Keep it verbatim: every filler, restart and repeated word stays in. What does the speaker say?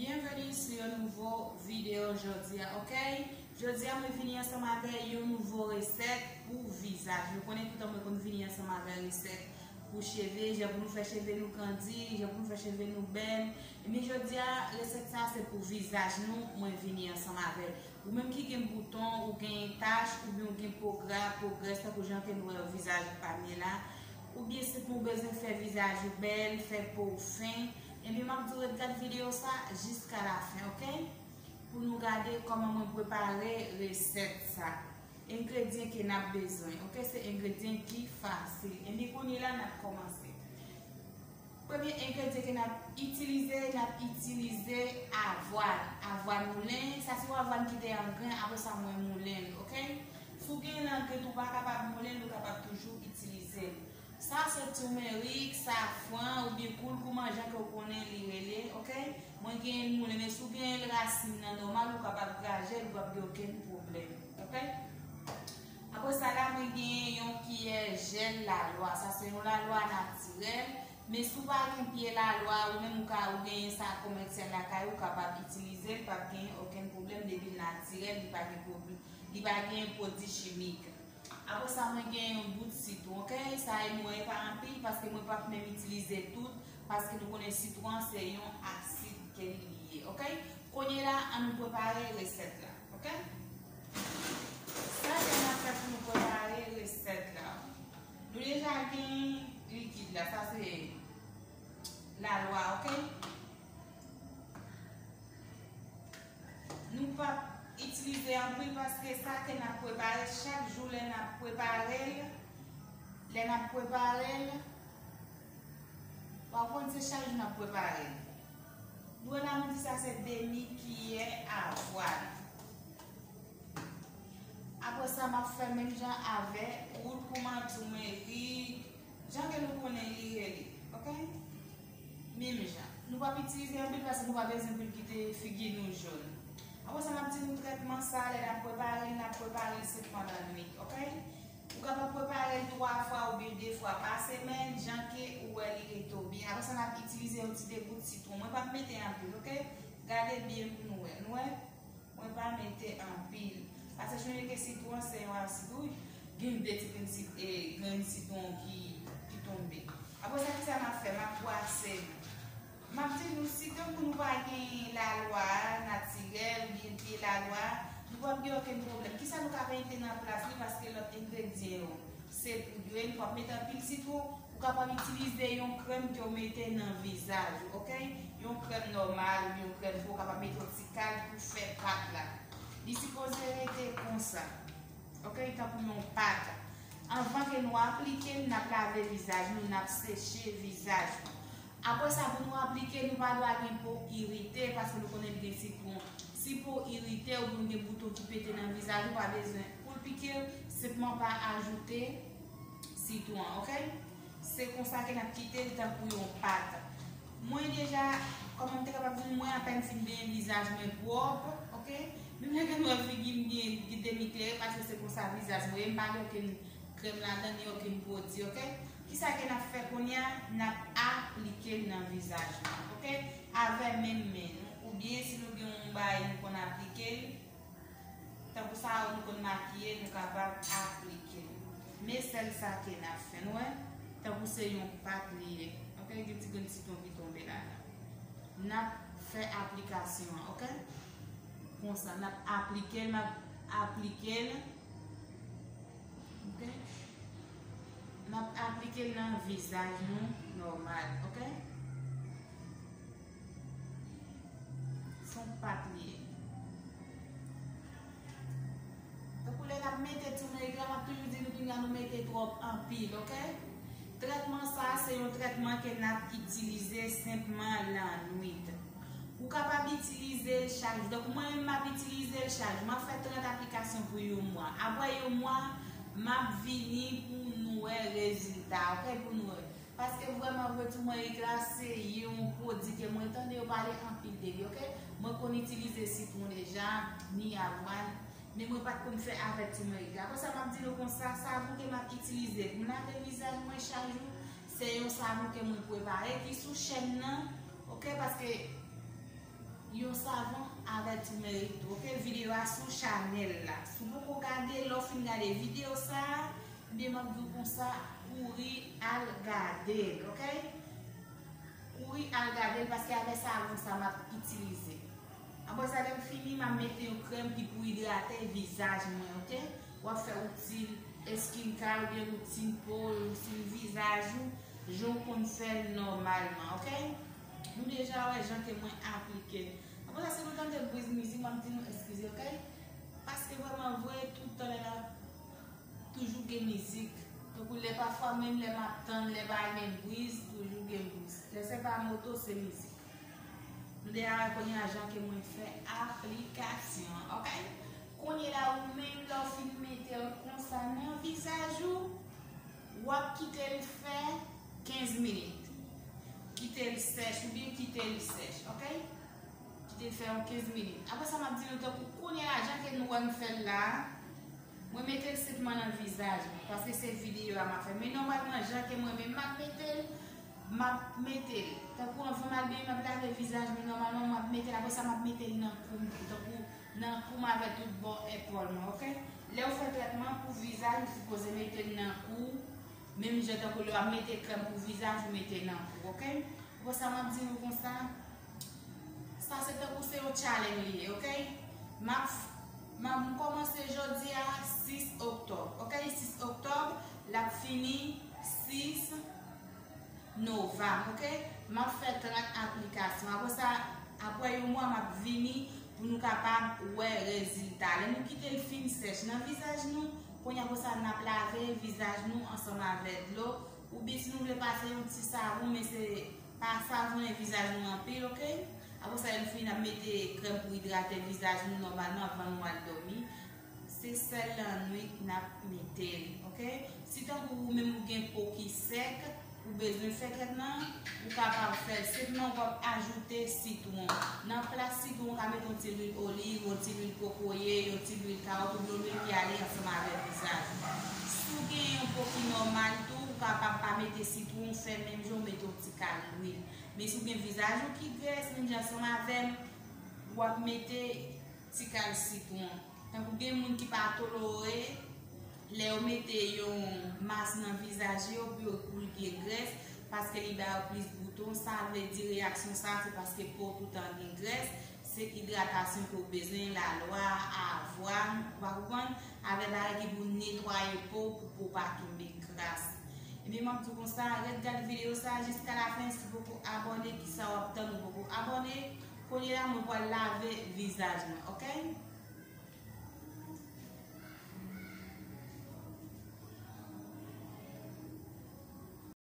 Byenveni sou yon nouvo videyo jodi a, oke? Jodi a, mwen vini ansanm avè yon nouvo resèt pou vizaj. Nou konnen toutan mwen konn vini ansanm avè resèt pou cheve, jan pou nou fè cheve nou grandi, jan pou nou fè cheve nou bèl. Ebyen, jodi a, resèt sa se pou vizaj nou, mwen vini ansanm avè l. Ou menm ki gen bouton, ou gen tach, oubyen ou gen po gra, po grès, tankou jan ke nou wè vizaj Pamela, oubyen si pou w bezwen fè vizaj ou bèl, fè po w fen, ebyen, m ap di w ret gad videyo sa jiska lafen, oke? Pou nou gade kòman mwen prepare resèt sa. Engredyan ke n ap bezwen, oke? Se engredyan ki fasil. Ebyen, kounye la, n ap kòmanse. Premye engredyan ke n ap itilize, n ap itilize avwàn. Avwàn moulen, sa se yon avwàn ki te an grenn, apre sa mwen moulen l, oke? Si w gen l an grenn, ou pa kapab moulen l, ou kapab toujou itilize l. Sa se toumerik, safran oubyen koulkouman jan ke w konnen li rele, oke? Mwen genyen l moulen, men si w genyen l rasin nan nòmal, ou kapab graje l, ou p ap gen okenn pwoblèm, oke? Apre sa la, mwen genyen yon kiyè jèl lalwa. Sa se yon lalwa natirèl. Men si w pa gen pye lalwa, ou menm ou ka, ou genyen sa komèsyal lakay ou, ou kapab itilize l, p ap gen okenn pwoblèm depi l natirèl, li pa gen pwoblèm, li pa gen pwodui chimik. Apre sa, mwen gen yon bout sitwon, oke? Sa e mwen pa anpil, paske mwen p ap menm itilize tout, paske nou konnen sitwon an se yon asid ke li ye, oke? Kounye la, ann nou prepare resèt la, oke? Sa ke n ap fè pou nou prepare resèt la. Nou deja gen likid la, sa se lalwa, oke? Nou p ap itilize anpil paske sa ke n ap prepare chak jou lè n ap prepare l, lè n ap prepare l, w ap konn se chak jou n ap prepare l. Nou wè la nou di sa se demi kiyè avwàn. Apre sa, m ap fè menm jan avè koulkouman, toumerik, jan ke nou konnen li rele, oke? Menm jan. Nou p ap itilize anpil paske nou pa bezwen pou l kite figi nou jòn. Apre sa, m ap di nou trètman sa, lè n ap prepare l, n ap prepare l se pandan nwit, oke? Ou kapab prepare l twa fwa oubyen de fwa pa semèn, jan ke ou wè li rete w byen. Apre sa, n ap itilize yon ti de gout sitwon. Mwen p ap mete anpil, oke? Gade byen pou nou wè. Nou wè? Mwen pa mete anpil. Paske jwenn ke sitwon se yon asid, wi. Gen de ti grenn sit-, e, grenn sitwon ki, ki tonbe. Apre sa, kisa m ap fè? M ap bwase l. M ap di nou, si tankou nou pa gen lalwa natirèl oubyen pye lalwa, nou p ap gen okenn pwoblèm. Kisa nou ka mete nan plas li? Paske lòt engredyan yo, se poud yo ye, nou p ap mete anpil sitwon. Ou kapab itilize yon krèm ke w mete nan vizaj ou, oke? Yon krèm nòmal oubyen yon krèm ke w kapab mete yon ti kal pou fè pat la. Li sipoze rete konsa, oke? Tankou yon pat. Anvan ke nou aplike l, n ap lave vizaj nou, n ap seche vizaj nou. Apre sa, pou nou aplike, nou pa dwa gen po irite, paske nou konnen l gen sitwon. Si po irite oubyen w gen bouton ki pete nan vizaj ou, pa bezwen pou l pike, senpman pa ajoute sitwon, oke? Se konsa ke n ap kite l tankou yon pat. Mwen deja, kòman m te kapab di, mwen apèn fin benyen vizaj mwen pwòp, oke? Menm lè ke nou wè figi m byen, li demi klere, paske se konsa vizaj mwen ye, m pa gen okenn krèm ladan, ni okenn pwodui, oke? Kisa ke n ap fè kounye a? N ap aplike l nan vizaj nou, oke? Avè menm men nou, oubyen si nou gen yon bagay nou konn aplike l, tankou sa nou konn makiye, nou kapab aplike l. Men sèl sa ke n ap fè, nou wè, tankou se yon pat li ye, oke? Gen ti grenn sitwon ki tonbe la la. N ap fè aplikasyon an, oke? Konsa, n ap aplike l, n ap aplike l. Oke? N ap aplike l nan vizaj nou nòmal, oke? Se yon pat li ye. Tankou lè n ap mete toumerik la, m ap toujou di nou pinga nou mete twòp anpil, oke? Trètman sa a, se yon trètman ke n ap itilize senpman lannwit. Ou kapab itilize l chak jou. Donk, mwen menm, m ap itilize l chak jou. M ap fè trant aplikasyon pou yon mwa. Apre yon mwa, m ap vini pou nou wè rezilta, oke? Pou nou wè. Paske vrèman vre, toumerik la, se yon pwodui ke mwen tande yo pale anpil de li, oke? Mwen konn itilize sitwon deja, ni avwàn, men mwen pa t konn fè avèk toumerik la. Apre sa, m ap di nou konsa, savon ke m ap itilize pou m lave vizaj mwen chak jou, se yon savon ke mwen prepare ki sou chèn nan, oke? Paske Yon savon avèti w merite, ok? Videyo a sou chanèl la. Si w poko gade, lè w fin gade videyo sa a, ebyen, m ap di w konsa, kouri al gade l, ok? Kouri al gade l, paske avè savon sa m ap itilize. Apre sa, lè m fini, m ap mete yon krèm ki pou idrate vizaj mwen, ok? W ap fè woutin skincare oubyen woutin po, woutin vizaj ou, jan w konn fè l nòmalman, ok? Nou deja wè jan ke mwen aplike l. Apre sa, si nou tande briz mizik, m ap di nou eskize, ok? Paske vrèman vre, tout tan lè n ap toujou gen mizik. Tankou lè pafwa menm lè m ap tann, lè pa gen briz, toujou gen briz. Lè se pa moto, se mizik. Nou deja wè kounye a jan ke mwen fè aplikasyon an, ok? Kounye la ou menm lè w fin mete l konsa nan vizaj ou, w ap kite l fè kenz minit. Kite l sèch oubyen kite l sèch, ok? Kite l fè yon kenz minit. Apre sa, m ap di nou tankou kounye a jan ke nou wè m fè l la a, mwen mete l senpman nan vizaj mwen, paske se videyo a m ap fè. Men nòmalman, jan ke mwen menm m ap mete l, m ap mete l. Tankou anvan m al benyen, m ap lave vizaj mwen nòmalman, m ap mete l. Apre sa, m ap mete l nan kou m tou. Tankou nan kou m avè tout bò epòl mwen, ok? Lè w fè trètman pou vizaj, ou sipoze mete l nan kou, menm jan tankou lè w ap mete krèm pou vizaj, ou mete nan kou, ok? Apre sa, m ap di nou konsa, sa se tankou se yon challenge li ye, ok? M ap, m ap kòmanse jodi a sis oktòb, ok? Sis oktòb, l ap fini sis novanm, ok? M ap fè trant aplikasyon. Apre sa, apre yon mwa, m ap vini pou nou kapab wè rezilta. Lè nou kite l fin sèch nan vizaj nou, kounye a apre sa, n ap lave vizaj nou ansanm avè dlo. Oubyen si nou vle pase yon ti savon, men se pa savonnen vizaj nou anpil, ok? Apre sa, lè nou fini, n ap mete krèm pou idrate vizaj nou nòmalman anvan nou al dòmi. Se sèl lannwit n ap mete l, ok? Si tankou ou menm ou gen po ki sèk, ou bezwen fè trètman, ou kapab fè l. Senpman, w ap ajoute sitwon. Nan plas sitwon, ou ka mete yon ti lwil oliv, yon ti lwil kokoye, yon ti lwil kawòt, oubyen yon lwil ki ale ansanm avè vizaj ou. Si w gen yon po ki nòmal tou, ou kapab pa mete sitwon, fè menm jan w mete yon ti kal lwil. Men si w gen vizaj ou ki grès, menm jan ansanm avè m, w ap mete ti kal sitwon. Tankou gen moun ki pa tolore lè yo mete yon mas nan vizaj yo pou yo, pou l gen grès, paske li ba yo plis bouton. Sa vle di reyaksyon sa, se paske po w toutan gen grès, se idratasyon ke w bezwen, lalwa, avwàn, ou pa konprann, avè bagay ki pou netwaye po w, pou po w pa tonbe kras. Ebyen, m ap di w konsa, ret gad videyo sa jiska lafen. Si w poko abòne, kisa w ap tann, ou poko abòne? Kounye la, mwen pral lave vizaj mwen, ok?